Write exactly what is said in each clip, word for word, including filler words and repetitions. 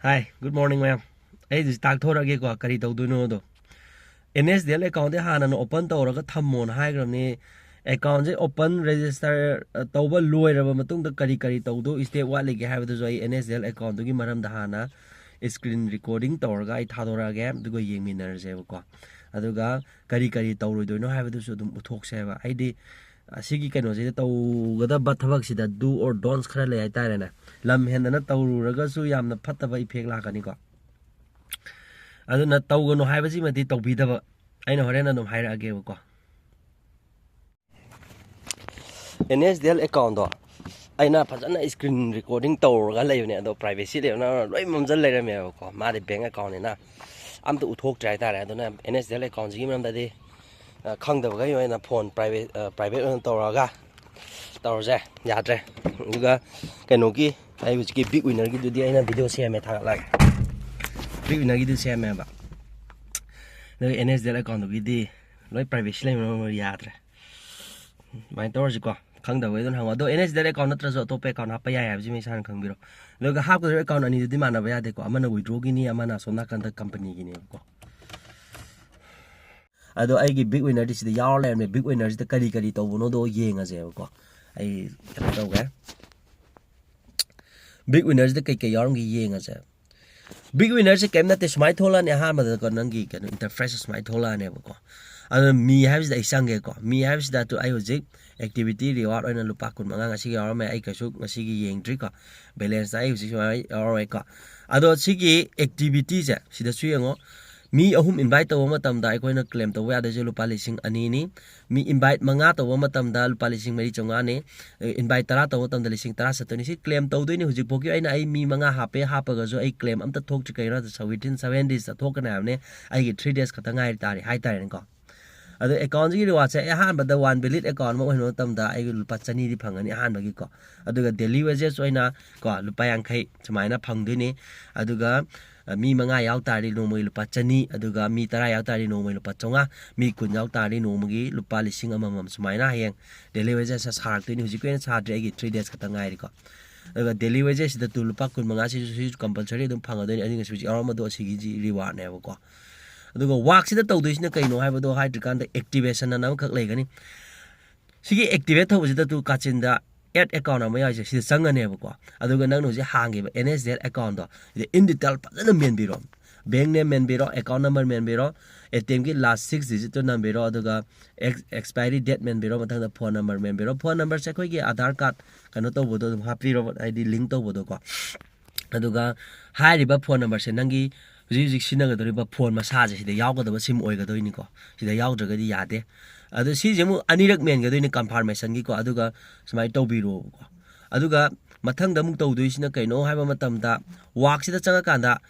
Hi, good morning, ꯃꯌꯥꯝ꯫ ꯑꯩ ꯍꯧꯖꯤꯛ ꯇꯥꯛꯊꯣꯔꯛꯑꯒꯦꯀꯣ, ꯀꯔꯤ ꯇꯧꯗꯣꯏꯅꯣꯗꯣ꯫ ꯑꯦꯟ ꯑꯦꯁ ꯗꯤ ꯑꯦꯜ ꯑꯦꯀꯥꯎꯟꯗꯤ ꯍꯥꯟꯅꯅ ꯑꯣꯄꯟ ꯇꯧꯔꯒ ꯊꯝꯃꯣꯅ ꯍꯥꯏꯈ꯭ꯔꯕꯅꯤ꯫ ꯑꯦꯀꯥꯎꯟꯁꯦ ꯑꯣꯄꯟ ꯔꯦꯖꯤꯁꯇꯔ ꯇꯧꯕ ꯂꯣꯏꯔꯕ ꯃꯇꯨꯡꯗ ꯀꯔꯤ ꯀꯔꯤ ꯇꯧꯗꯣ ꯁ꯭ꯇꯦꯞ ꯋꯥꯠꯂꯤꯒꯦ ꯍꯥꯏꯕꯗꯨꯁꯨ ꯑꯩ ꯑꯦꯟ ꯑꯦꯁ ꯗꯤ ꯑꯦꯜ ꯑꯦꯀꯥꯎꯟꯗꯨꯒꯤ ꯃꯔꯝꯗ ꯍꯥꯟꯅ ꯁ꯭ꯀ꯭ꯔꯤꯟ ꯔꯦꯀꯣꯔꯗꯤꯡ ꯇꯧꯔꯒ ꯑꯩ ꯊꯥꯗꯣꯔꯛꯑꯒꯦ, ꯑꯗꯨꯒ ꯌꯦꯡꯃꯤꯟꯅꯔꯁꯦꯕꯀꯣ꯫ ꯑꯗꯨꯒ ꯀꯔꯤ ꯀꯔꯤ ꯇꯧꯔꯣꯏꯗꯣꯏꯅꯣ ꯍꯥꯏꯕꯗꯨꯁꯨ ꯑꯗꯨꯝ ꯎꯠꯊꯣꯛꯁꯦꯕ꯫ ꯑꯩꯗꯤ ꯑꯁꯤꯒꯤ ꯀꯩꯅꯣꯁꯤꯗ ꯇꯧꯒꯗꯕ ꯊꯕꯛꯁꯤꯗ do or don'ts ꯈꯔ ꯂꯩ ꯍꯥꯏꯇꯥꯔꯦꯅꯦ꯫ ꯂꯝ ꯍꯦꯟꯗꯅ ꯇꯧꯔꯨꯔꯒꯁꯨ ꯌꯥꯝꯅ ꯐꯠꯇꯕ ꯏꯐꯦꯛ ꯂꯥꯛꯀꯅꯤꯀꯣ꯫ ꯑꯗꯨꯅ ꯇꯧꯒꯅꯨ ꯍꯥꯏꯕꯁꯤꯃꯗꯤ ꯇꯧꯕꯤꯗꯕ꯫ ꯑꯩꯅ ꯍꯣꯔꯦꯟ ꯑꯗꯨꯝ ꯍꯥꯏꯔꯛꯑꯒꯦꯕꯀꯣ꯫ ꯑꯦꯟ ꯑꯦꯁ ꯗꯤ ꯑꯦꯜ ꯑꯦꯀꯥꯎꯟꯗꯣ ꯑꯩꯅ ꯐꯖꯅ ꯁ꯭ꯀ꯭ꯔꯤꯟ ꯔꯦꯀꯣꯔꯗꯤꯡ ꯇꯧꯔꯒ ꯂꯩꯕꯅꯦ, ꯑꯗꯣ ꯄ꯭ꯔꯥꯏꯚꯦꯁꯤ ꯂꯩꯕꯅ ꯂꯣꯏ ꯃꯝꯖꯜ ꯂꯩꯔꯝꯃꯦꯕꯀꯣ꯫ ꯃꯥꯗꯤ ꯕꯦꯡ ꯑꯦꯀꯥꯎꯟꯅꯤꯅ ꯑꯝꯇ ꯎꯠꯊꯣꯛꯇ꯭ꯔꯦ ꯍꯥꯏꯇꯥꯔꯦ꯫ ꯑꯗꯨꯅ ꯑꯦꯟ ꯑꯦꯁ ꯗꯤ ꯑꯦꯜ ꯑꯦꯀꯥꯎꯟꯁꯤꯒꯤ ꯃꯔꯝꯗꯗꯤ ꯑ, ꯈꯪꯗꯕꯈꯩ ꯑꯣꯏꯅ ꯐꯣꯟ ꯄ꯭ꯔꯥꯏꯚꯦꯠ, ꯑ, ꯄ꯭ꯔꯥꯏꯚꯦꯠ ꯑꯣꯏꯅ ꯇꯧꯔꯒ ꯇꯧꯔꯁꯦ꯫ ꯌꯥꯗ꯭ꯔꯦ꯫ ꯑꯗꯨꯒ ꯀꯩꯅꯣꯒꯤ, ꯑꯩ ꯍꯧꯖꯤꯛꯀꯤ ꯕꯤꯛ ꯋꯤꯅꯔꯒꯤꯗꯨꯗꯤ ꯑꯩꯅ ꯚꯤꯗꯤꯑꯣ ꯁꯦꯝꯃꯦ, ꯊꯥꯒꯠꯂꯛꯑꯒꯦ꯫ ꯕꯤꯛ ꯋꯤꯅꯔꯒꯤꯗꯨ ꯁꯦꯝꯃꯦꯕ꯫ ꯑꯗꯨꯒ ꯑꯦꯟ ꯑꯦꯁ ꯗꯤ ꯑꯦꯜ ꯑꯦꯀꯥꯎꯟꯗꯨꯒꯤꯗꯤ ꯂꯣꯏ ꯄ꯭ꯔꯥꯏꯚꯦꯁꯤ ꯂꯩꯕꯅ ꯌꯥꯗ꯭ꯔꯦ꯫ ꯑꯗꯨꯃꯥꯏꯅ ꯇꯧꯔꯁꯤꯀꯣ꯫ ꯈꯪꯗꯕꯈꯩ ꯑꯗꯨꯝ ꯍꯪꯉꯣ꯫ ꯑꯗꯣ N S D L account ꯅꯠꯇ꯭ꯔꯁꯨ ꯑꯇꯣꯞꯄ ꯑꯦꯀꯥꯎꯟ ꯍꯥꯞꯄ ꯌꯥꯏ ꯍꯥꯏꯕꯁꯤꯃ ꯏꯁꯥꯅ ꯈꯪꯕꯤꯔꯣ꯫ ꯑꯗꯨꯒ ꯍꯥꯞꯀꯗꯧꯔꯤꯕ ꯑꯦꯀꯥꯎꯟ ꯑꯅꯤꯗꯨꯗꯤ ꯃꯥꯟꯅꯕ ꯌꯥꯗꯦꯀꯣ꯫ ꯑꯃꯅ ꯋꯤꯗ꯭ꯔꯣꯒꯤꯅꯤ, ꯑꯃꯅ ꯑꯁꯣꯝ ꯅꯥꯀꯟꯗ ꯀꯝꯄꯅꯤꯒꯤꯅꯦꯕꯀꯣ꯫ ꯑꯗꯣ ꯑꯩꯒꯤ ꯕꯤꯛ ꯋꯤꯅꯔꯗꯤ ꯁꯤꯗ ꯌꯥꯎꯔ ꯂꯩꯔꯝꯃꯦ꯫ ꯕꯤꯛ ꯋꯤꯅꯔꯁꯤꯗ ꯀꯔꯤ ꯀꯔꯤ ꯇꯧꯕꯅꯣꯗꯣ ꯌꯦꯡꯉꯁꯦꯕꯀꯣ꯫ ꯑꯩ ꯀꯩꯅꯣ ꯇꯧꯒꯦ꯫ ꯕꯤꯛ ꯋꯤꯅꯔꯁꯤꯗ ꯀꯩ ꯀꯩ ꯌꯥꯎꯔꯝꯒꯦ ꯌꯦꯡꯉꯁꯦ꯫ ꯕꯤꯛ ꯋꯤꯅꯔꯁꯦ ꯀꯩꯝ ꯅꯠꯇꯦ, ꯁꯨꯃꯥꯏꯅ ꯊꯣꯛꯂꯛꯑꯅꯤ꯫ ꯑꯍꯥꯟꯕꯗꯀꯣ ꯅꯪꯒꯤ ꯀꯩꯅꯣ ꯏꯟꯇꯔꯐꯦꯁ ꯁꯨꯃꯥꯏꯅ ꯊꯣꯛꯂꯛꯑꯅꯦꯕꯀꯣ꯫ ꯑꯗꯨꯅ ꯃꯤ ꯍꯥꯏꯕꯁꯤꯗ ꯑꯩ ꯆꯪꯒꯦꯀꯣ꯫ ꯃꯤ ꯍꯥꯏꯕꯁꯤꯗ ꯑꯗꯨ ꯑꯩ ꯍꯧꯖꯤꯛ ꯑꯦꯛꯇꯤꯚꯤꯇꯤ ꯔꯤꯋꯥꯔꯗ ꯑꯣꯏꯅ ꯂꯨꯄꯥ ꯀꯨꯟ ꯃꯉꯥ ꯉꯁꯤꯒꯤ ꯌꯥꯎꯔꯝꯃꯦ꯫ ꯑꯩ ꯀꯩꯁꯨ ꯉꯁꯤꯒꯤ ꯌꯦꯡꯗ꯭ꯔꯤꯀꯣ꯫ ꯕꯦꯂꯦꯟꯁꯇ ꯑꯩ ꯍꯧꯖꯤꯛ ꯁꯨꯃꯥꯏꯅ ꯌꯥꯎꯔꯝꯃꯦꯀꯣ꯫ ꯑꯗꯣ ꯁꯤꯒꯤ ꯑꯦꯛꯇꯤꯚꯤꯇꯤꯁꯦ ꯁꯤꯗꯁꯨ ꯌꯦꯡꯉꯣ꯫ ꯃꯤ ꯑꯍꯨꯝ ꯏꯟꯚꯥꯏꯠ ꯇꯧꯕ ꯃꯇꯝꯗ ꯑꯩꯈꯣꯏꯅ ꯀ꯭ꯂꯦꯝ ꯇꯧꯕ ꯌꯥꯗꯣꯏꯁꯦ ꯂꯨꯄꯥ ꯂꯤꯁꯤꯡ ꯑꯅꯤꯅꯤ꯫ ꯃꯤ ꯏꯟꯚꯥꯏꯠ ꯃꯉꯥ ꯇꯧꯕ ꯃꯇꯝꯗ ꯂꯨꯄꯥ ꯂꯤꯁꯤꯡ ꯃꯔꯤ ꯆꯥꯝꯃꯉꯥꯅꯤ꯫ ꯏꯟꯚꯥꯏꯠ ꯇꯔꯥ ꯇꯧꯕ ꯃꯇꯝꯗ ꯂꯤꯁꯤꯡ ꯇꯔꯥ ꯆꯠꯇꯣꯏꯅꯤ꯫ ꯁꯤ ꯀ꯭ꯂꯦꯝ ꯇꯧꯗꯣꯏꯅꯤ꯫ ꯍꯧꯖꯤꯛꯐꯥꯎꯒꯤ ꯑꯩꯅ ꯑꯩ ꯃꯤ ꯃꯉꯥ ꯍꯥꯞꯄꯦ, ꯍꯥꯞꯄꯒꯁꯨ ꯑꯩ ꯀ꯭ꯂꯦꯝ ꯑꯝꯇ ꯊꯣꯛꯇ꯭ꯔꯤ꯫ ꯀꯩꯒꯤꯅꯣ ꯍꯥꯏꯕꯗ within seven days ꯊꯣꯛꯀꯅꯤ ꯍꯥꯏꯕꯅꯦ꯫ ꯑꯩꯒꯤ three days ꯈꯛꯇ ꯉꯥꯏꯔꯤ ꯇꯥꯔꯤ ꯍꯥꯏꯇꯥꯔꯦꯅꯦꯀꯣ꯫ ꯑꯗꯣ ꯑꯦꯀꯥꯎꯟꯁꯤꯒꯤ ꯔꯤꯋꯥꯔꯗꯁꯦ ꯑꯩ ꯑꯍꯥꯟꯕꯗ ꯋꯥꯟ ꯚꯦꯂꯤꯠ ꯑꯦꯀꯥꯎꯟ ꯑꯃ ꯑꯣꯏꯍꯟꯕ ꯃꯇꯝꯗ ꯑꯩꯒꯤ ꯂꯨꯄꯥ ꯆꯅꯤꯗꯤ ꯐꯪꯒꯅꯤ ꯑꯍꯥꯟꯕꯒꯤꯀꯣ꯫ ꯑꯗꯨꯒ ꯗꯦꯂꯤ ꯋꯦꯖꯦꯁ ꯑꯣꯏꯅ ꯀꯣ ꯂꯨꯄꯥ ꯌꯥꯡꯈꯩ ꯁꯨꯃꯥꯏꯅ ꯐꯪꯗꯣꯏꯅꯤ꯫ ꯑꯗꯨꯒ, ꯑ, ꯃꯤ ꯃꯉꯥ ꯌꯥꯎ ꯇꯥꯔꯗꯤ ꯅꯣꯡꯃꯒꯤ ꯂꯨꯄꯥ ꯆꯅꯤ, ꯑꯗꯨꯒ ꯃꯤ ꯇꯔꯥ ꯌꯥꯎ ꯇꯥꯔꯗꯤ ꯅꯣꯡꯃꯒꯤ ꯂꯨꯄꯥ ꯆꯥꯝꯃꯉꯥ, ꯃꯤ ꯀꯨꯟ ꯌꯥꯎ ꯇꯥꯔꯗꯤ ꯅꯣꯡꯃꯒꯤ ꯂꯨꯄꯥ ꯂꯤꯁꯤꯡ ꯑꯃꯃꯝ ꯁꯨꯃꯥꯏꯅ ꯍꯌꯦꯡ ꯗꯦꯂꯤ ꯋꯦꯖꯦꯁꯁꯦ ꯁꯥꯔꯛꯇꯣꯏꯅꯤ꯫ ꯍꯧꯖꯤꯛꯀꯤ ꯑꯣꯏꯅ ꯁꯥꯗ꯭ꯔꯤ, ꯑꯩꯒꯤ ꯊ꯭ꯔꯤ ꯗꯦꯖ ꯈꯛꯇ ꯉꯥꯏꯔꯤꯀꯣ꯫ ꯑꯗꯨꯒ daily wages ꯁꯤꯗ ꯇꯨ ꯂꯨꯄꯥ ꯀꯨꯟ ꯃꯉꯥꯁꯤꯁꯨ ꯁꯤꯁꯨ compulsory ꯑꯗꯨꯝ ꯐꯪꯒꯗꯣꯏꯅꯤ, ꯑꯅꯤꯡ ꯑꯁꯤꯁꯨ ꯌꯥꯎꯔꯝꯕꯗꯣ ꯑꯁꯤꯒꯤꯁꯤ reward ꯅꯦꯕꯀꯣ꯫ ꯑꯗꯨꯒ work ꯁꯤꯗ ꯇꯧꯗꯣꯏꯁꯤꯅ ꯀꯩꯅꯣ ꯍꯥꯏꯕꯗꯣ ꯍꯥꯏꯗ꯭ꯔꯤꯀꯥꯟꯗ activation ꯑꯅ ꯑꯃꯈꯛ ꯂꯩꯒꯅꯤ꯫ ꯁꯤꯒꯤ activate ꯇꯧꯕꯁꯤꯗ ꯇꯨ ꯀꯥꯆꯤꯟꯗ add account ꯑꯃ ꯌꯥꯎꯔꯤꯁꯦ ꯁꯤꯗ ꯆꯪꯉꯅꯦꯕꯀꯣ꯫ ꯑꯗꯨꯒ ꯅꯪꯅ ꯍꯧꯖꯤꯛ ꯍꯥꯡꯈꯤꯕ N S D L account ꯗꯣ ꯁꯤꯗ in detail ꯐꯖꯅ ꯃꯦꯟꯕꯤꯔꯣ꯫ Bank name ꯃꯦꯟꯕꯤꯔꯣ, account number ꯃꯦꯟꯕꯤꯔꯣ, A T M ꯒꯤ last six digit ꯇꯣ ꯅꯝꯕꯤꯔꯣ, ꯑꯗꯨꯒ ex- expiry date ꯃꯦꯟꯕꯤꯔꯣ, ꯃꯊꯪꯗ phone number ꯃꯦꯟꯕꯤꯔꯣ꯫ Phone number ꯁꯦ ꯑꯩꯈꯣꯏꯒꯤ Aadhaar card ꯀꯩꯅꯣ ꯇꯧꯕꯗꯣ ꯑꯗꯨꯝ ꯍꯥꯞꯄꯤꯔꯣ, ꯍꯥꯏꯗꯤ link ꯇꯧꯕꯗꯣꯀꯣ꯫ ꯑꯗꯨꯒ ꯍꯥꯏꯔꯤꯕ phone number ꯁꯦ ꯅꯪꯒꯤ ꯍꯧꯖꯤꯛ ꯍꯧꯖꯤꯛ ꯁꯤꯖꯤꯟꯅꯒꯗꯧꯔꯤꯕ phone ꯃꯁꯥꯁꯦ ꯁꯤꯗ ꯌꯥꯎꯒꯗꯕ sim ꯑꯣꯏꯒꯗꯣꯏꯅꯤꯀꯣ꯫ ꯁꯤꯗ ꯌꯥꯎꯗ꯭ꯔꯒꯗꯤ ꯌꯥꯗꯦ꯫ ꯑꯗꯣ ꯁꯤꯁꯦ ꯑꯃꯨꯛ ꯑꯅꯤꯔꯛ ꯃꯦꯟꯒꯗꯣꯏꯅꯤ confirmation ꯒꯤꯀꯣ꯫ ꯑꯗꯨꯒ ꯁꯨꯃꯥꯏꯅ ꯇꯧꯕꯤꯔꯣꯕꯀꯣ꯫ ꯑꯗꯨꯒ ꯃꯊꯪꯗ ꯑꯃꯨꯛ ꯇꯧꯗꯣꯏꯁꯤꯅ ꯀꯩꯅꯣ ꯍꯥꯏꯕ ꯃꯇꯝꯗ, work ꯁꯤꯗ ꯆꯪꯉꯀꯥꯟꯗ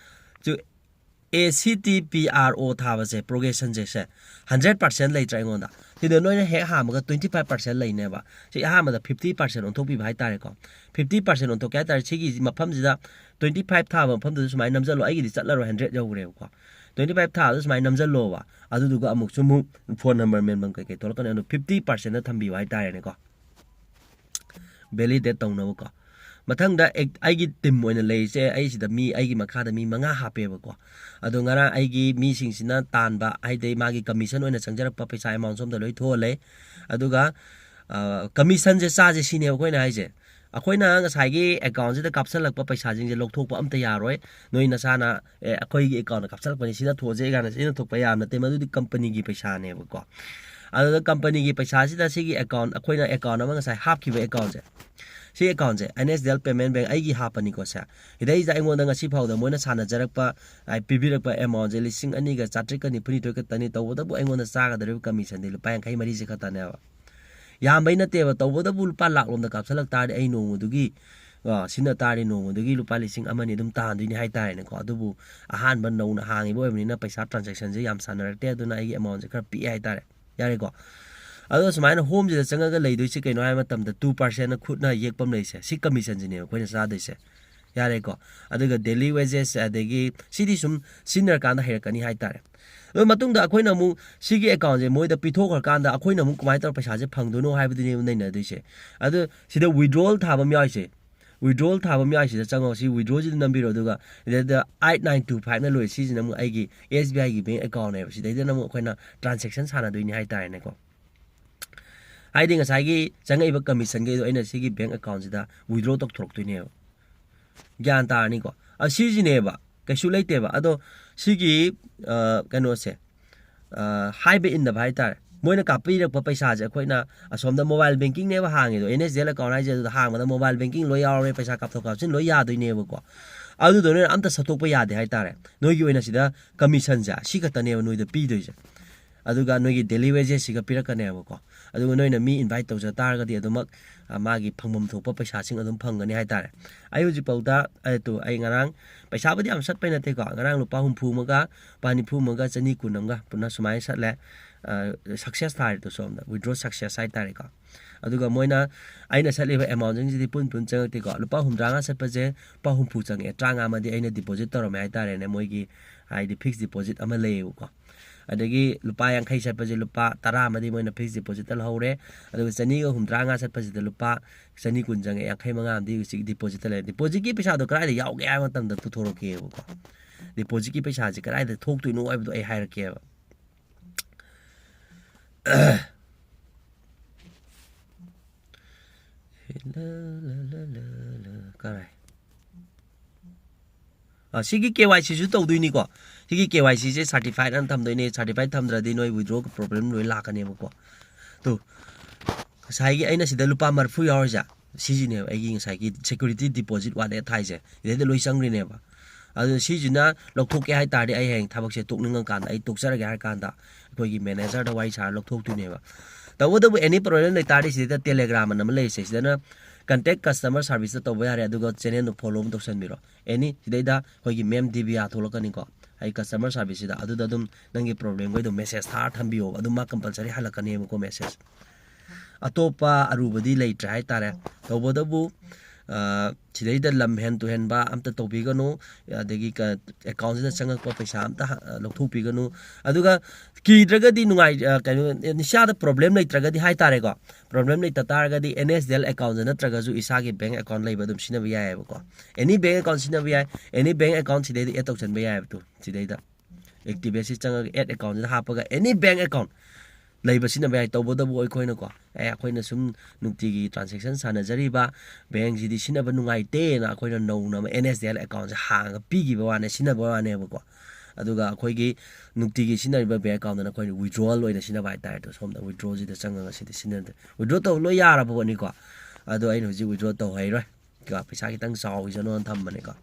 A C T P R O ꯊꯥꯕꯁꯦ, progression ꯁꯦ, ꯁꯦ hundred percent ꯂꯩꯇ꯭ꯔꯥ ꯑꯩꯉꯣꯟꯗ? ꯁꯤꯗ ꯅꯣꯏꯅ ꯍꯦꯛ ꯍꯥꯝꯃꯒ twenty five percent ꯂꯩꯅꯦꯕ꯫ ꯁꯤ ꯑꯍꯥꯟꯕꯗ fifty percent ꯑꯣꯟꯊꯣꯛꯄꯤꯕ ꯍꯥꯏꯇꯥꯔꯦꯀꯣ꯫ Fifty percent ꯑꯣꯟꯊꯣꯛꯀꯦ ꯍꯥꯏꯇꯥꯔꯦ, ꯁꯤꯒꯤ ꯃꯐꯝꯁꯤꯗ twenty five ꯊꯥꯕ ꯃꯐꯝꯗꯨꯗ ꯁꯨꯃꯥꯏꯅ ꯅꯝꯁꯤꯜꯂꯣ꯫ ꯑꯩꯒꯤꯗꯤ ꯆꯠꯂꯔꯣꯏ, hundred ꯌꯧꯈ꯭ꯔꯦꯕꯀꯣ꯫ Twenty five ꯊꯥꯕꯗ ꯁꯨꯃꯥꯏꯅ ꯅꯝꯁꯤꯜꯂꯣꯕ꯫ ꯑꯗꯨꯗꯨꯒ ꯑꯃꯨꯛꯁꯨ ꯑꯃꯨꯛ phone number ꯃꯦꯟꯐꯝ ꯀꯩꯀꯩ ꯊꯣꯛꯂꯛꯀꯅꯤ, ꯑꯗꯨ fifty percent ꯊꯝꯕꯤꯌꯨ ꯍꯥꯏꯇꯥꯔꯦꯅꯦꯀꯣ꯫ Validate ꯇꯧꯅꯕꯀꯣ꯫ ꯃꯊꯪꯗ ꯑꯦꯛ- ꯑꯩꯒꯤ team ꯑꯣꯏꯅ ꯂꯩꯔꯤꯁꯦ, ꯑꯩ ꯁꯤꯗ ꯃꯤ, ꯑꯩꯒꯤ ꯃꯈꯥꯗ ꯃꯤ ꯃꯉꯥ ꯍꯥꯞꯄꯦꯕꯀꯣ꯫ ꯑꯗꯣ ꯉꯔꯥꯡ ꯑꯩꯒꯤ ꯃꯤꯁꯤꯡꯁꯤꯅ ꯇꯥꯟꯕ, ꯍꯥꯏꯗꯤ ꯃꯥꯒꯤ commission ꯑꯣꯏꯅ ꯆꯪꯖꯔꯛꯄ ꯄꯩꯁꯥ amount ꯁꯣꯝꯗ ꯂꯣꯏ ꯊꯣꯛꯍꯜꯂꯦ꯫ ꯑꯗꯨꯒ commission ꯁꯦ ꯆꯥꯁꯦ ꯁꯤꯅꯦꯕ ꯑꯩꯈꯣꯏꯅ ꯍꯥꯏꯁꯦ꯫ ꯑꯩꯈꯣꯏꯅ ꯉꯁꯥꯏꯒꯤ account ꯁꯤꯗ ꯀꯥꯞꯁꯤꯜꯂꯛꯄ ꯄꯩꯁꯥꯁꯤꯡꯁꯦ ꯂꯧꯊꯣꯛꯄ ꯑꯝꯇ ꯌꯥꯔꯣꯏ꯫ ꯅꯣꯏ ꯅꯁꯥꯅ, "ꯑꯦ, ꯑꯩꯈꯣꯏꯒꯤ account ꯇ ꯀꯥꯞꯁꯤꯜꯂꯛꯄꯅꯤ, ꯁꯤꯅ ꯊꯣꯛꯑꯁꯦ" ꯀꯥꯏꯅ ꯁꯤꯅ ꯊꯣꯛꯄ ꯌꯥꯕ ꯅꯠꯇꯦ, ꯃꯗꯨꯗꯤ company ꯒꯤ ꯄꯩꯁꯥꯅꯦꯕꯀꯣ꯫ ꯑꯗꯨꯗ company ꯒꯤ ꯄꯩꯁꯥꯁꯤꯗ ꯁꯤꯒꯤ account, ꯑꯩꯈꯣꯏꯅ account ꯑꯃ ꯉꯁꯥꯏ ꯍꯥꯞꯈꯤꯕ account ꯁꯦ, ꯁꯤ account ꯁꯦ N S D L Payment Bank ꯑꯩꯒꯤ ꯍꯥꯞꯄꯅꯤꯀꯣ꯫ ꯁꯦ, ꯁꯤꯗꯩꯁꯤꯗ ꯑꯩꯉꯣꯟꯗ ꯉꯁꯤ ꯐꯥꯎꯗ ꯃꯣꯏꯅ ꯁꯥꯟꯅꯖꯔꯛꯄ, ꯑ, ꯄꯤꯕꯤꯔꯛꯄ amount ꯁꯦ ꯂꯤꯁꯤꯡ ꯑꯅꯤꯒ ꯆꯥꯇ꯭ꯔꯦꯠꯀ ꯅꯤꯐꯨꯅꯤꯊꯣꯏ ꯈꯛꯇꯅꯤ꯫ ꯇꯧꯕꯇꯕꯨ ꯑꯩꯉꯣꯟꯗ ꯆꯥꯒꯗꯧꯔꯤꯕ commission ꯗꯤ ꯂꯨꯄꯥ ꯌꯥꯡꯈꯩ ꯃꯔꯤꯁꯦ ꯈꯛꯇꯅꯦꯕ꯫ ꯌꯥꯝꯕꯩ ꯅꯠꯇꯦꯕ, ꯇꯧꯕꯇꯕꯨ ꯂꯨꯄꯥ ꯂꯥꯛ ꯂꯣꯝꯗ ꯀꯥꯞꯁꯤꯜꯂꯛ ꯇꯥꯔꯗꯤ ꯑꯩ ꯅꯣꯡꯃꯗꯨꯒꯤ, ꯑ, ꯁꯤꯖꯤꯟꯅ ꯇꯥꯔꯗꯤ ꯅꯣꯡꯃꯗꯨꯒꯤ ꯂꯨꯄꯥ ꯂꯤꯁꯤꯡ ꯑꯃꯅꯤ ꯑꯗꯨꯝ ꯇꯥꯟꯗꯣꯏꯅꯤ ꯍꯥꯏꯇꯥꯔꯦꯅꯦꯀꯣ꯫ ꯑꯗꯨꯕꯨ ꯑꯍꯥꯟꯕ ꯅꯧꯅ ꯍꯥꯡꯉꯤꯕ ꯑꯣꯏꯕꯅꯤꯅ ꯄꯩꯁꯥ transaction ꯁꯦ ꯌꯥꯝ ꯁꯥꯟꯅꯔꯛꯇꯦ, ꯑꯗꯨꯅ ꯑꯩꯒꯤ amount ꯁꯦ ꯈꯔ ꯄꯤꯛꯑꯦ ꯍꯥꯏꯇꯥꯔꯦ꯫ ꯌꯥꯔꯦꯀꯣ? ꯑꯗꯣ ꯁꯨꯃꯥꯏꯅ home ꯁꯤꯗ ꯆꯪꯉꯒ ꯂꯩꯗꯣꯏꯁꯦ ꯀꯩꯅꯣ ꯍꯥꯏꯕ ꯃꯇꯝꯗ, two percent ꯅ ꯈꯨꯠꯅ ꯌꯦꯛꯄ ꯑꯃ ꯂꯩꯁꯦ, ꯁꯤ commission ꯁꯤꯅꯦꯕ ꯑꯩꯈꯣꯏꯅ ꯆꯥꯗꯣꯏꯁꯦ꯫ ꯌꯥꯔꯦꯀꯣ? ꯑꯗꯨꯒ daily wages, ꯑꯗꯒꯤ ꯁꯤꯗꯤ ꯁꯨꯝ ꯁꯤꯖꯤꯟꯅꯔꯀꯥꯟꯗ ꯍꯩꯔꯛꯀꯅꯤ ꯍꯥꯏꯇꯥꯔꯦ꯫ ꯑꯗꯨ ꯃꯇꯨꯡꯗ ꯑꯩꯈꯣꯏꯅ ꯑꯃꯨꯛ ꯁꯤꯒꯤ account ꯁꯦ ꯃꯣꯏꯗ ꯄꯤꯊꯣꯛꯈ꯭ꯔꯀꯥꯟꯗ ꯑꯩꯈꯣꯏꯅ ꯑꯃꯨꯛ ꯀꯃꯥꯏꯅ ꯇꯧꯔ ꯄꯩꯁꯥꯁꯦ ꯐꯪꯗꯣꯏꯅꯣ ꯍꯥꯏꯕꯗꯨꯅꯦꯕ ꯅꯩꯅꯗꯣꯏꯁꯦ꯫ ꯑꯗꯨ ꯁꯤꯗ withdrawal ꯊꯥꯕ ꯑꯃ ꯌꯥꯎꯔꯤꯁꯦ, Withdrawal ꯊꯥꯕ ꯃꯌꯥꯏꯁꯤꯗ ꯆꯪꯉꯣ꯫ ꯁꯤ withdrawꯁꯤꯗ ꯅꯝꯕꯤꯔꯣ, ꯑꯗꯨꯒ ꯁꯤꯗꯩꯗ eight nine two five ꯅ ꯂꯣꯏ꯫ ꯁꯤꯁꯤꯅ ꯑꯃꯨꯛ ꯑꯩꯒꯤ S B I ꯒꯤ bank account ꯅꯦꯕ꯫ ꯁꯤꯗꯩꯗꯅ ꯑꯃꯨꯛ ꯑꯩꯈꯣꯏꯅ transaction ꯁꯥꯟꯅꯗꯣꯏꯅꯤ ꯍꯥꯏꯇꯥꯔꯦꯅꯦꯀꯣ꯫ ꯍꯥꯏꯗꯤ ꯉꯁꯥꯏꯒꯤ ꯆꯪꯉꯛꯏꯕ commissionꯒꯤꯗꯣ ꯑꯩꯅ ꯁꯤꯒꯤ bank accountꯁꯤꯗ withdraw ꯇꯧꯊꯣꯔꯛꯇꯣꯏꯅꯦꯕ꯫ ꯒ꯭ꯌꯥꯟ ꯇꯥꯔꯅꯤꯀꯣ? ꯑ, ꯁꯤꯁꯤꯅꯦꯕ, ꯀꯩꯁꯨ ꯂꯩꯇꯦꯕ꯫ ꯑꯗꯣ ꯁꯤꯒꯤ, ꯑ, ꯀꯩꯅꯣꯁꯦ, ꯑ, ꯍꯥꯏꯕ ꯏꯟꯗꯕ ꯍꯥꯏꯇꯥꯔꯦ꯫ ꯃꯣꯏꯅ ꯀꯥꯞꯄꯤꯔꯛꯄ ꯄꯩꯁꯥꯁꯦ ꯑꯩꯈꯣꯏꯅ ꯑꯁꯣꯝꯗ mobile bankingꯅꯦꯕ ꯍꯥꯡꯉꯤꯗꯣ, NSDL account ꯍꯥꯏꯁꯦ꯫ ꯑꯗꯨꯗ ꯍꯥꯡꯕꯗ mobile banking ꯂꯣꯏ ꯌꯥꯎꯔꯦ, ꯄꯩꯁꯥ ꯀꯥꯞꯊꯣꯛ ꯀꯥꯞꯁꯤꯟ ꯂꯣꯏ ꯌꯥꯗꯣꯏꯅꯦꯕꯀꯣ꯫ ꯑꯗꯨꯗꯣ ꯅꯣꯏꯅ ꯑꯝꯇ ꯁꯠꯇꯣꯛꯄ ꯌꯥꯗꯦ ꯍꯥꯏꯇꯥꯔꯦ꯫ ꯅꯣꯏꯒꯤ ꯑꯣꯏꯅ ꯁꯤꯗ commissionꯁꯦ ꯁꯤ ꯈꯛꯇꯅꯦꯕ ꯅꯣꯏꯗ ꯄꯤꯗꯣꯏꯁꯦ꯫ ꯑꯗꯨꯒ ꯅꯣꯏꯒꯤ daily wagesꯁꯤꯒ ꯄꯤꯔꯛꯀꯅꯦꯕꯀꯣ꯫ ꯑꯗꯨꯒ ꯅꯣꯏꯅ ꯃꯤ invite ꯇꯧꯖ ꯇꯥꯔꯒꯗꯤ ꯑꯗꯨꯃꯛ, ꯑ, ꯃꯥꯒꯤ ꯐꯪꯐꯝ ꯊꯣꯛꯄ ꯄꯩꯁꯥꯁꯤꯡ ꯑꯗꯨꯝ ꯐꯪꯒꯅꯤ ꯍꯥꯏꯇꯥꯔꯦ꯫ ꯑꯩ ꯍꯧꯖꯤꯛꯐꯥꯎꯗ, ꯑ, ꯇꯨ, ꯑꯩ ꯉꯔꯥꯡ ꯄꯩꯁꯥꯕꯨꯗꯤ ꯌꯥꯝ ꯁꯠꯄꯩ ꯅꯠꯇꯦꯀꯣ꯫ ꯉꯔꯥꯡ ꯂꯨꯄꯥ ꯍꯨꯝꯐꯨ ꯑꯃꯒ, ꯂꯨꯄꯥ ꯅꯤꯐꯨ ꯑꯃꯒ, ꯆꯅꯤ ꯀꯨꯟ ꯑꯃꯒ ꯄꯨꯟꯅ ꯁꯨꯃꯥꯏꯅ ꯁꯠꯂꯦ꯫ ꯑ, success ꯊꯥꯔꯦ ꯇꯨ ꯁꯣꯝꯗ, withdraw success ꯍꯥꯏꯇꯥꯔꯦꯀꯣ꯫ ꯑꯗꯨꯒ ꯃꯣꯏꯅ, ꯑꯩꯅ ꯁꯠꯂꯤꯕ amountꯁꯤꯡꯁꯤꯗꯤ ꯄꯨꯟ ꯄꯨꯟ ꯆꯪꯉꯛꯇꯦꯀꯣ꯫ ꯂꯨꯄꯥ ꯍꯨꯝꯗ꯭ꯔꯥꯉꯥ ꯁꯠꯄꯁꯦ ꯂꯨꯄꯥ ꯍꯨꯝꯐꯨ ꯆꯪꯉꯛꯑꯦ, ꯇꯔꯥꯃꯉꯥ ꯑꯃꯗꯤ ꯑꯩꯅ deposit ꯇꯧꯔꯝꯃꯦ ꯍꯥꯏꯇꯥꯔꯦꯅꯦ, ꯃꯣꯏꯒꯤ ꯍꯥꯏꯗꯤ fixed deposit ꯑꯃ ꯂꯩꯌꯦꯕꯀꯣ꯫ ꯑꯗꯒꯤ ꯂꯨꯄꯥ ꯌꯥꯡꯈꯩ ꯆꯠꯄꯁꯦ ꯂꯨꯄꯥ ꯇꯔꯥ ꯑꯃꯗꯤ ꯃꯣꯏꯅ fixed depositꯇ ꯂꯧꯍꯧꯔꯦ꯫ ꯑꯗꯨꯒ ꯆꯅꯤꯒ ꯍꯨꯝꯗ꯭ꯔꯥꯉꯥ ꯆꯠꯄꯁꯤꯗ ꯂꯨꯄꯥ ꯆꯅꯤ ꯀꯨꯟ ꯆꯪꯉꯦ, ꯌꯥꯡꯈꯩ ꯃꯉꯥ ꯑꯃꯗꯤ ꯍꯧꯖꯤꯛ depositꯇ ꯂꯩꯔꯦ꯫ Depositꯀꯤ ꯄꯩꯁꯥꯗꯣ ꯀꯗꯥꯏꯗ ꯌꯥꯎꯒꯦ ꯍꯥꯏꯕ ꯃꯇꯝꯗ ꯄꯨꯊꯣꯔꯛꯀꯦꯕꯀꯣ꯫ Depositꯀꯤ ꯄꯩꯁꯥꯁꯦ ꯀꯗꯥꯏꯗ ꯊꯣꯛꯇꯣꯏꯅꯣ ꯍꯥꯏꯕꯗꯣ ꯑꯩ ꯍꯥꯏꯔꯛꯀꯦꯕ꯫ ꯀꯔꯥꯏ? ꯑ, ꯁꯤꯒꯤ KYCꯁꯨ ꯇꯧꯗꯣꯏꯅꯤꯀꯣ꯫ ꯁꯤꯒꯤ KYCꯁꯦ certified ꯑꯅ ꯊꯝꯗꯣꯏꯅꯦ꯫ Certified ꯊꯝꯗ꯭ꯔꯗꯤ ꯅꯣꯏ withdraw problem ꯂꯣꯏ ꯂꯥꯛꯀꯅꯦꯕꯀꯣ꯫ ꯇꯨ, ꯉꯁꯥꯏꯒꯤ ꯑꯩꯅ ꯁꯤꯗ ꯂꯨꯄꯥ ꯃꯔꯤꯐꯨ ꯌꯥꯎꯔꯤꯁꯦ, ꯁꯤꯁꯤꯅꯦꯕ ꯑꯩꯒꯤ ꯉꯁꯥꯏꯒꯤ security deposit wallet ꯍꯥꯏꯁꯦ꯫ ꯁꯤꯗꯩꯗ ꯂꯣꯏ ꯆꯪꯈ꯭ꯔꯤꯅꯦꯕ꯫ ꯑꯗꯨ ꯁꯤꯁꯤꯅ ꯂꯧꯊꯣꯛꯀꯦ ꯍꯥꯏ ꯇꯥꯔꯗꯤ ꯑꯩ ꯍꯌꯦꯡ ꯊꯕꯛꯁꯦ ꯇꯣꯛꯅꯤꯡꯉꯀꯥꯟꯗ, ꯑꯩ ꯇꯣꯛꯆꯔꯒꯦ ꯍꯥꯏꯔ ꯀꯥꯟꯗ ꯑꯩꯈꯣꯏꯒꯤ managerꯗ ꯋꯥꯔꯤ ꯁꯥꯔ ꯂꯧꯊꯣꯛꯇꯣꯏꯅꯦꯕ꯫ ꯇꯧꯕꯇꯕꯨ any problem ꯂꯩ ꯇꯥꯔꯗꯤ ꯁꯤꯗꯩꯗ Telegram ꯑꯅ ꯑꯃ ꯂꯩꯔꯤꯁꯦ, ꯁꯤꯗꯅ contact customer serviceꯇ ꯇꯧꯕ ꯌꯥꯔꯦ, ꯑꯗꯨꯒ channelꯗꯣ follow ꯑꯃ ꯇꯧꯁꯟꯕꯤꯔꯣ꯫ Any ꯁꯤꯗꯩꯗ ꯑꯩꯈꯣꯏꯒꯤ ma'am ꯗꯤꯕꯤꯌꯥ ꯊꯣꯛꯂꯛꯀꯅꯤꯀꯣ, ꯑꯩ customer serviceꯁꯤꯗ, ꯑꯗꯨꯗ ꯑꯗꯨꯝ ꯅꯪꯒꯤ problemꯈꯩꯗꯣ message ꯊꯥꯔ ꯊꯝꯕꯤꯌꯣꯕ, ꯑꯗꯨꯝ ꯃꯥ compulsory ꯍꯜꯂꯛꯀꯅꯦꯕꯀꯣ message꯫ ꯑꯇꯣꯞꯄ ꯑꯔꯨꯕꯗꯤ ꯂꯩꯇ꯭ꯔꯦ ꯍꯥꯏꯇꯥꯔꯦ꯫ ꯇꯧꯕꯇꯕꯨ, ꯑ, ꯁꯤꯗꯩꯗ ꯂꯝ ꯍꯦꯟ ꯇꯨꯍꯦꯟꯕ ꯑꯝꯇ ꯇꯧꯕꯤꯒꯅꯨ, ꯑꯗꯒꯤ ꯀ-, ꯑꯦꯀꯥꯎꯟꯁꯤꯗ ꯆꯪꯉꯛꯄ ꯄꯩꯁꯥ ꯑꯝꯇ ꯍ-, ꯂꯧꯊꯣꯛꯄꯤꯒꯅꯨ꯫ ꯑꯗꯨꯒ ꯀꯤꯗ꯭ꯔꯒꯗꯤ ꯅꯨꯡꯉꯥꯏ-, ꯑ, ꯀꯩꯅꯣ, ꯏꯁꯥꯗ ꯄ꯭ꯔꯣꯕ꯭ꯂꯦꯝ ꯂꯩꯇ꯭ꯔꯒꯗꯤ ꯍꯥꯏꯇꯥꯔꯦꯀꯣ, ꯄ꯭ꯔꯣꯕ꯭ꯂꯦꯝ ꯂꯩꯇ ꯇꯥꯔꯒꯗꯤ ꯑꯦꯟ ꯑꯦꯁ ꯗꯤ ꯑꯦꯜ ꯑꯦꯀꯥꯎꯟꯗ ꯅꯠꯇ꯭ꯔꯒꯁꯨ ꯏꯁꯥꯒꯤ ꯕꯦꯡ ꯑꯦꯀꯥꯎꯟ ꯂꯩꯕ ꯑꯗꯨꯝ ꯁꯤꯖꯤꯟꯅꯕ ꯌꯥꯏꯑꯕꯀꯣ꯫ ꯑꯦꯅꯤ ꯕꯦꯡ ꯑꯦꯀꯥꯎꯟ ꯁꯤꯖꯤꯟꯅꯕ ꯌꯥꯏ, ꯑꯦꯅꯤ ꯕꯦꯡ ꯑꯦꯀꯥꯎꯟ ꯁꯤꯗꯩꯗ ꯑꯦꯗ ꯇꯧꯁꯟꯕ ꯌꯥꯏꯑꯕ꯫ ꯇꯨ, ꯁꯤꯗꯩꯗ ꯑꯦꯛꯇꯤꯚꯦꯠꯁꯤ ꯆꯪꯉꯒ ꯑꯦꯗ ꯑꯦꯀꯥꯎꯟꯁꯤꯗ ꯍꯥꯞꯄꯒ ꯑꯦꯅꯤ ꯕꯦꯡ ꯑꯦꯀꯥꯎꯟ ꯂꯩꯕ ꯁꯤꯖꯤꯟꯅꯕ ꯌꯥꯏ꯫ ꯇꯧꯕꯇꯕꯨ ꯑꯩꯈꯣꯏꯅꯀꯣ, ꯑꯦ, ꯑꯩꯈꯣꯏꯅ ꯁꯨꯝ ꯅꯨꯡꯇꯤꯒꯤ ꯇ꯭ꯔꯥꯟꯖꯦꯛꯁꯟ ꯁꯥꯟꯅꯖꯔꯤꯕ ꯕꯦꯡꯁꯤꯗꯤ ꯁꯤꯖꯤꯟꯅꯕ ꯅꯨꯡꯉꯥꯏꯇꯦꯅ ꯑꯩꯈꯣꯏꯅ ꯅꯧꯅ ꯑꯃ ꯑꯦꯟ ꯑꯦꯁ ꯗꯤ ꯑꯦꯜ ꯑꯦꯀꯥꯎꯟꯁꯦ ꯍꯥꯡꯉꯒ ꯄꯤꯈꯤꯕ ꯋꯥꯅꯦ, ꯁꯤꯖꯤꯟꯅꯕ ꯋꯥꯅꯦꯕꯀꯣ꯫ ꯑꯗꯨꯒ ꯑꯩꯈꯣꯏꯒꯤ ꯅꯨꯡꯇꯤꯒꯤ ꯁꯤꯖꯤꯟꯅꯔꯤꯕ ꯕꯦꯡ ꯑꯦꯀꯥꯎꯟꯗꯅ ꯑꯩꯈꯣꯏꯅ ꯋꯤꯗ꯭ꯔꯣꯋꯦꯜ ꯑꯣꯏꯅ ꯁꯤꯖꯤꯟꯅꯕ ꯍꯥꯏꯇꯥꯔꯦ꯫ ꯑꯗꯣ ꯁꯣꯝꯗ ꯋꯤꯗ꯭ꯔꯣꯁꯤꯗ ꯆꯪꯉꯒ ꯁꯤꯗ ꯁꯤꯖꯤꯟꯅꯗꯦ꯫ ꯋꯤꯗ꯭ꯔꯣ ꯇꯧꯕ ꯂꯣꯏ ꯌꯥꯔꯕ ꯄꯣꯠꯅꯤꯀꯣ꯫ ꯑꯗꯣ ꯑꯩꯅ ꯍꯧꯖꯤꯛ ꯋꯤꯗ꯭ꯔꯣ ꯇꯧ ꯍꯩꯔꯣꯏ꯫ ꯀꯣ, ꯄꯩꯁꯥ ꯈꯤꯇꯪ ꯆꯥꯎꯈꯤꯁꯅꯨꯅ ꯊꯝꯕꯅꯦꯀꯣ꯫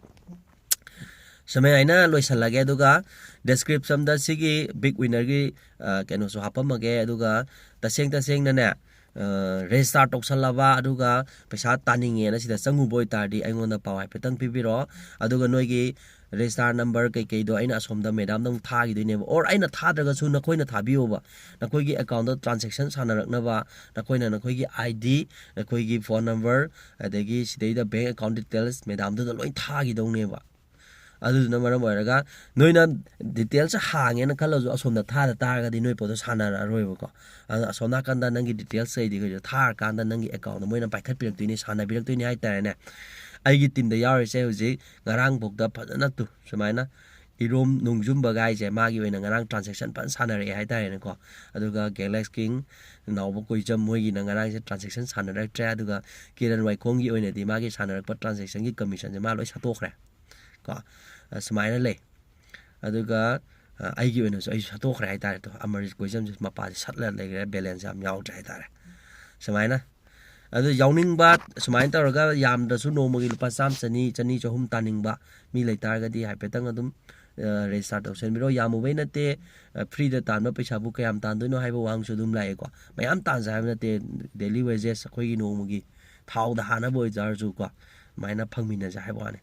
ꯁꯨꯃꯥꯏꯅ ꯂꯣꯏꯁꯤꯜꯂꯒꯦ꯫ ꯑꯗꯨꯒ ꯗꯦꯁꯀ꯭ꯔꯤꯞꯁꯟꯗ ꯁꯤꯒꯤ ꯕꯤꯛ ꯋꯤꯟꯅꯔꯒꯤ, ꯑ, ꯀꯩꯅꯣꯁꯨ ꯍꯥꯞꯄꯝꯃꯒꯦ꯫ ꯑꯗꯨꯒ ꯇꯁꯦꯡ ꯇꯁꯦꯡꯅꯅꯦ, ꯑ, ꯔꯦꯖꯤꯁꯇꯥꯔ ꯇꯧꯁꯜꯂꯕ, ꯑꯗꯨꯒ ꯄꯩꯁꯥ ꯇꯥꯅꯤꯡꯉꯦꯅ ꯁꯤꯗ ꯆꯪꯉꯨꯕ ꯑꯣꯏꯇꯥꯔꯗꯤ ꯑꯩꯉꯣꯟꯗ ꯄꯥꯎ ꯍꯥꯏꯐꯦꯠꯇꯪ ꯄꯤꯕꯤꯔꯛꯑꯣ꯫ ꯑꯗꯨꯒ ꯅꯣꯏꯒꯤ ꯔꯦꯖꯤꯁꯇꯥꯔ ꯅꯝꯕꯔ ꯀꯩꯀꯩꯗꯣ ꯑꯩꯅ ꯑꯁꯣꯝꯗ ꯃꯦꯗꯥꯝꯗ ꯑꯃꯨꯛ ꯊꯥꯈꯤꯗꯣꯏꯅꯦꯕ꯫ ꯑꯣꯔ ꯑꯩꯅ ꯊꯥꯗ꯭ꯔꯒꯁꯨ ꯅꯈꯣꯏꯅ ꯊꯥꯕꯤꯌꯣꯕ꯫ ꯅꯈꯣꯏꯒꯤ ꯑꯦꯀꯥꯎꯟꯗ ꯇ꯭ꯔꯥꯟꯖꯦꯛꯁꯟ ꯁꯥꯟꯅꯔꯛꯅꯕ ꯅꯈꯣꯏꯅ ꯅꯈꯣꯏꯒꯤ ꯑꯥꯏ ꯗꯤ, ꯅꯈꯣꯏꯒꯤ ꯐꯣꯟ ꯅꯝꯕꯔ, ꯑꯗꯒꯤ ꯁꯤꯗꯩꯗ ꯕꯦꯡ ꯑꯦꯀꯥꯎꯟ ꯗꯤꯇꯦꯜꯁ ꯃꯦꯗꯥꯝꯗꯨꯗ ꯂꯣꯏ ꯊꯥꯈꯤꯗꯧꯅꯦꯕ꯫ ꯑꯗꯨꯗꯨꯅ ꯃꯔꯝ ꯑꯣꯏꯔꯒ ꯅꯣꯏꯅ ꯗꯤꯇꯦꯜꯁ ꯍꯥꯡꯉꯦꯅ ꯈꯜꯂꯁꯨ ꯑꯁꯣꯝꯗ ꯊꯥꯗ ꯇꯥꯔꯒꯗꯤ ꯅꯣꯏ ꯄꯣꯠꯇꯣ ꯁꯥꯟꯅꯔꯛꯑꯔꯣꯏꯕꯀꯣ꯫ ꯑꯗꯨꯅ ꯑꯁꯣꯝ ꯅꯥꯀꯟꯗ ꯅꯪꯒꯤ ꯗꯤꯇꯦꯜꯁ ꯀꯩꯗꯤ ꯀꯩꯗꯣ ꯊꯥꯔꯀꯥꯟꯗ ꯅꯪꯒꯤ ꯑꯦꯀꯥꯎꯟꯗ ꯃꯣꯏꯅ ꯄꯥꯏꯈꯠꯄꯤꯔꯛꯇꯣꯏꯅꯤ, ꯁꯥꯟꯅꯕꯤꯔꯛꯇꯣꯏꯅꯤ ꯍꯥꯏꯇꯥꯔꯦꯅꯦ꯫ ꯑꯩꯒꯤ ꯇꯤꯝꯗ ꯌꯥꯎꯔꯤꯁꯦ ꯍꯧꯖꯤꯛ ꯉꯔꯥꯡꯐꯥꯎꯗ ꯐꯖꯅ ꯇꯨ ꯁꯨꯃꯥꯏꯅ ꯏꯔꯣꯝ ꯅꯣꯡꯖꯨꯝꯕ ꯒꯥꯏꯁꯦ ꯃꯥꯒꯤ ꯑꯣꯏꯅ ꯉꯔꯥꯡ ꯇ꯭ꯔꯥꯟꯖꯦꯛꯁꯟ ꯐꯖꯅ ꯁꯥꯟꯅꯔꯛꯑꯦ ꯍꯥꯏꯇꯥꯔꯦꯅꯦꯀꯣ꯫ ꯑꯗꯨꯒ ꯒꯦꯂꯦꯛꯁ ꯀꯤꯡ, ꯅꯥꯎꯕ ꯀꯣꯏꯖꯝ ꯃꯣꯏꯒꯤꯅ ꯉꯔꯥꯡꯁꯦ ꯇ꯭ꯔꯥꯟꯖꯦꯛꯁꯟ ꯁꯥꯟꯅꯔꯛꯇ꯭ꯔꯦ꯫ ꯑꯗꯨꯒ ꯀꯤꯔꯟ ꯋꯥꯏꯈꯣꯡꯒꯤ ꯑꯣꯏꯅꯗꯤ ꯃꯥꯒꯤ ꯁꯥꯟꯅꯔꯛꯄ ꯇ꯭ꯔꯥꯟꯖꯦꯛꯁꯟꯒꯤ ꯀꯃꯤꯁꯟꯁꯦ ꯃꯥ ꯂꯣꯏ ꯁꯠꯇꯣꯛꯈ꯭ꯔꯦ ꯀꯣ꯫ ꯑ, ꯁꯨꯃꯥꯏꯅ ꯂꯩ꯫ ꯑꯗꯨꯒ, ꯑ, ꯑꯩꯒꯤ ꯑꯣꯏꯅꯁꯨ ꯑꯩꯁꯨ ꯁꯠꯇꯣꯛꯈ꯭ꯔꯦ ꯍꯥꯏꯇꯥꯔꯦ꯫ ꯇꯣ, ꯑꯃꯔꯖꯤꯠ ꯀꯣꯏꯖꯝꯁꯦ ꯃꯄꯥꯁꯦ ꯁꯠꯂ ꯂꯩꯈ꯭ꯔꯦ, ꯕꯦꯂꯦꯟꯁ ꯌꯥꯝ ꯌꯥꯎꯗ꯭ꯔꯦ ꯍꯥꯏꯇꯥꯔꯦ꯫ ꯁꯨꯃꯥꯏꯅ ꯑꯗꯨ ꯌꯥꯎꯅꯤꯡꯕ ꯁꯨꯃꯥꯏꯅ ꯇꯧꯔꯒ ꯌꯥꯝꯗ꯭ꯔꯁꯨ ꯅꯣꯡꯃꯒꯤ ꯂꯨꯄꯥ ꯆꯥꯝꯃ, ꯆꯅꯤ, ꯆꯅꯤ, ꯆꯍꯨꯝ ꯇꯥꯅꯤꯡꯕ ꯃꯤ ꯂꯩꯇꯥꯔꯒꯗꯤ ꯍꯥꯏꯐꯦꯠꯇꯪ ꯑꯗꯨꯝ, ꯑ, ꯔꯦꯖꯤꯁꯇꯥꯔ ꯇꯧꯁꯟꯕꯤꯔꯣ꯫ ꯌꯥꯝꯃꯨꯕꯩ ꯅꯠꯇꯦ, ꯑ, ꯐ꯭ꯔꯤꯗ ꯇꯥꯟꯕ ꯄꯩꯁꯥꯕꯨ ꯀꯌꯥꯝ ꯇꯥꯟꯗꯣꯏꯅꯣ ꯍꯥꯏꯕ ꯋꯥꯍꯪꯁꯨ ꯑꯗꯨꯝ ꯂꯥꯛꯑꯦꯀꯣ꯫ ꯃꯌꯥꯝ ꯇꯥꯟꯁꯦ ꯍꯥꯏꯕ ꯅꯠꯇꯦ, ꯗꯦꯂꯤ ꯋꯦꯖꯦꯁ ꯑꯩꯈꯣꯏꯒꯤ ꯅꯣꯡꯃꯒꯤ ꯊꯥꯎꯗ ꯍꯥꯟꯅꯕ ꯑꯣꯏꯖꯔꯁꯨꯀꯣ, ꯑꯗꯨꯃꯥꯏꯅ ꯐꯪꯃꯤꯟꯅꯁꯦ ꯍꯥꯏꯕ ꯋꯥꯅꯤ꯫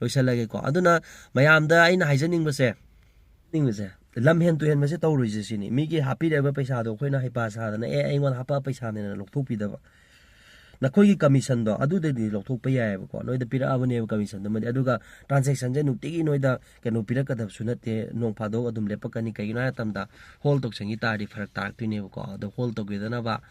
ꯂꯣꯏꯁꯜꯂꯒꯦꯀꯣ꯫ ꯑꯗꯨꯅ ꯃꯌꯥꯝꯗ ꯑꯩꯅ ꯍꯥꯏꯖꯅꯤꯡꯕꯁꯦ, ꯅꯤꯡꯕꯁꯦ, ꯂꯝ ꯍꯦꯟ ꯇꯨꯍꯦꯟꯕꯁꯦ ꯇꯧꯔꯣꯏꯁꯦ ꯁꯤꯅꯤ꯫ ꯃꯤꯒꯤ ꯍꯥꯞꯄꯤꯔꯛꯏꯕ ꯄꯩꯁꯥꯗꯣ ꯑꯩꯈꯣꯏꯅ ꯍꯩꯄꯥ ꯁꯥꯗꯅ, "ꯑꯦ, ꯑꯩꯉꯣꯟꯗ ꯍꯥꯞꯄ ꯄꯩꯁꯥꯅꯦꯅ" ꯂꯧꯊꯣꯛꯄꯤꯗꯕ꯫ ꯅꯈꯣꯏꯒꯤ ꯀꯃꯤꯁꯟꯗꯣ ꯑꯗꯨꯗꯩꯗꯤ ꯂꯧꯊꯣꯛꯄ ꯌꯥꯏꯑꯕꯀꯣ, ꯅꯣꯏꯗ ꯄꯤꯔꯛꯑꯕꯅꯦꯕ ꯀꯃꯤꯁꯟꯗꯨꯃꯗꯤ꯫ ꯑꯗꯨꯒ ꯇ꯭ꯔꯥꯟꯖꯦꯛꯁꯟꯁꯦ ꯅꯨꯡꯇꯤꯒꯤ ꯅꯣꯏꯗ ꯀꯩꯅꯣ ꯄꯤꯔꯛꯀꯗꯕꯁꯨ ꯅꯠꯇꯦ, ꯅꯣꯡ ꯐꯥꯗꯣꯛ ꯑꯗꯨꯝ ꯂꯦꯞꯄꯛꯀꯅꯤ꯫ ꯀꯩꯒꯤꯅꯣ ꯍꯥꯏ ꯃꯇꯝꯗ ꯍꯣꯜ ꯇꯧꯁꯟꯈꯤ ꯇꯥꯔꯗꯤ ꯐꯔꯛ ꯇꯥꯔꯛꯇꯣꯏꯅꯦꯕꯀꯣ꯫ ꯑꯗꯣ ꯍꯣꯜ ꯇꯧꯈꯤꯗꯅꯕ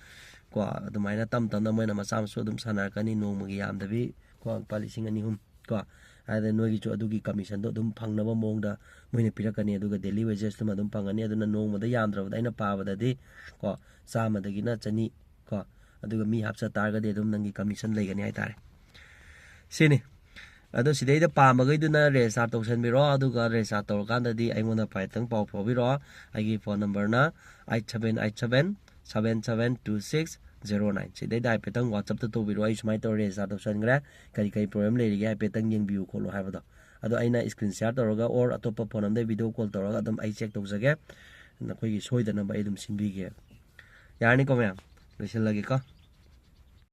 ꯀꯣ, ꯑꯗꯨꯃꯥꯏꯅ ꯇꯞ ꯇꯞꯅ ꯃꯣꯏꯅ ꯃꯆꯥ ꯃꯁꯨ ꯑꯗꯨꯝ ꯁꯥꯟꯅꯔꯛꯀꯅꯤ, ꯅꯣꯡꯃꯒꯤ ꯌꯥꯝꯗꯕꯤ ꯀꯣ, ꯂꯨꯄꯥ ꯂꯤꯁꯤꯡ ꯑꯅꯤ ꯑꯍꯨꯝ ꯀꯣ꯫ ꯑꯗ ꯅꯣꯏꯒꯤꯁꯨ ꯑꯗꯨꯒꯤ ꯀꯃꯤꯁꯟꯗꯣ ꯑꯗꯨꯝ ꯐꯪꯅꯕ ꯃꯑꯣꯡꯗ ꯃꯣꯏꯅ ꯄꯤꯔꯛꯀꯅꯤ꯫ ꯑꯗꯨꯒ ꯗꯦꯂꯤ ꯋꯦꯖꯦꯁꯇꯨꯃ ꯑꯗꯨꯝ ꯐꯪꯒꯅꯤ꯫ ꯑꯗꯨꯅ ꯅꯣꯡꯃꯗ ꯌꯥꯝꯗ꯭ꯔꯕꯗ ꯑꯩꯅ ꯄꯥꯕꯗꯗꯤ ꯀꯣ, ꯆꯥꯝꯃꯗꯒꯤꯅ ꯆꯅꯤ ꯀꯣ, ꯑꯗꯨꯒ ꯃꯤ ꯍꯥꯞꯆ ꯇꯥꯔꯒꯗꯤ ꯑꯗꯨꯝ ꯅꯪꯒꯤ ꯀꯃꯤꯁꯟ ꯂꯩꯒꯅꯤ ꯍꯥꯏꯇꯥꯔꯦ꯫ ꯁꯤꯅꯤ꯫ ꯑꯗꯣ ꯁꯤꯗꯩꯗ ꯄꯥꯝꯃꯒꯩꯗꯨꯅ ꯔꯦꯖꯤꯁꯇꯥꯔ ꯇꯧꯁꯟꯕꯤꯔꯣ, ꯑꯗꯨꯒ ꯔꯦꯖꯤꯁꯇꯥꯔ ꯇꯧꯔꯀꯥꯟꯗꯗꯤ ꯑꯩꯉꯣꯟꯗ ꯍꯥꯏꯐꯦꯠꯇꯪ ꯄꯥꯎ ꯐꯥꯎꯕꯤꯔꯛꯑꯣ꯫ ꯑꯩꯒꯤ ꯐꯣꯟ ꯅꯝꯕꯔꯅ eight seven eight seven seven seven two six zero nine꯫ ꯁꯤꯗꯩꯗ ꯍꯥꯏꯐꯦꯠꯇꯪ WhatsApp-ꯇ ꯇꯧꯕꯤꯔꯛꯑꯣ, ꯑꯩ ꯁꯨꯃꯥꯏꯅ ꯇꯧꯔ ꯔꯦꯖꯤꯁꯇꯥꯔ ꯇꯧꯁꯟꯈ꯭ꯔꯦ, ꯀꯔꯤ ꯀꯔꯤ ꯄ꯭ꯔꯣꯕ꯭ꯂꯦꯝ ꯂꯩꯔꯤꯒꯦ ꯍꯥꯏꯐꯦꯠꯇꯪ ꯌꯦꯡꯕꯤꯌꯨ ꯈꯣꯠꯂꯨ ꯍꯥꯏꯕꯗꯣ꯫ ꯑꯗꯣ ꯑꯩꯅ ꯁ꯭ꯀ꯭ꯔꯤꯟ ꯁꯤꯌꯥꯔ ꯇꯧꯔꯒ ꯑꯣꯔ ꯑꯇꯣꯞꯄ ꯐꯣꯟ ꯑꯃꯗ ꯚꯤꯗꯤꯑꯣ ꯀꯣꯜ ꯇꯧꯔꯒ ꯑꯗꯨꯝ ꯑꯩ ꯆꯦꯛ ꯇꯧꯖꯒꯦ, ꯅꯈꯣꯏꯒꯤ ꯁꯣꯏꯗꯅꯕ ꯑꯩ ꯑꯗꯨꯝ ꯁꯤꯟꯕꯤꯒꯦ꯫ ꯌꯥꯔꯅꯤꯀꯣ ꯃꯌꯥꯝ, ꯂꯣꯏꯁꯤꯜꯂꯒꯦꯀꯣ꯫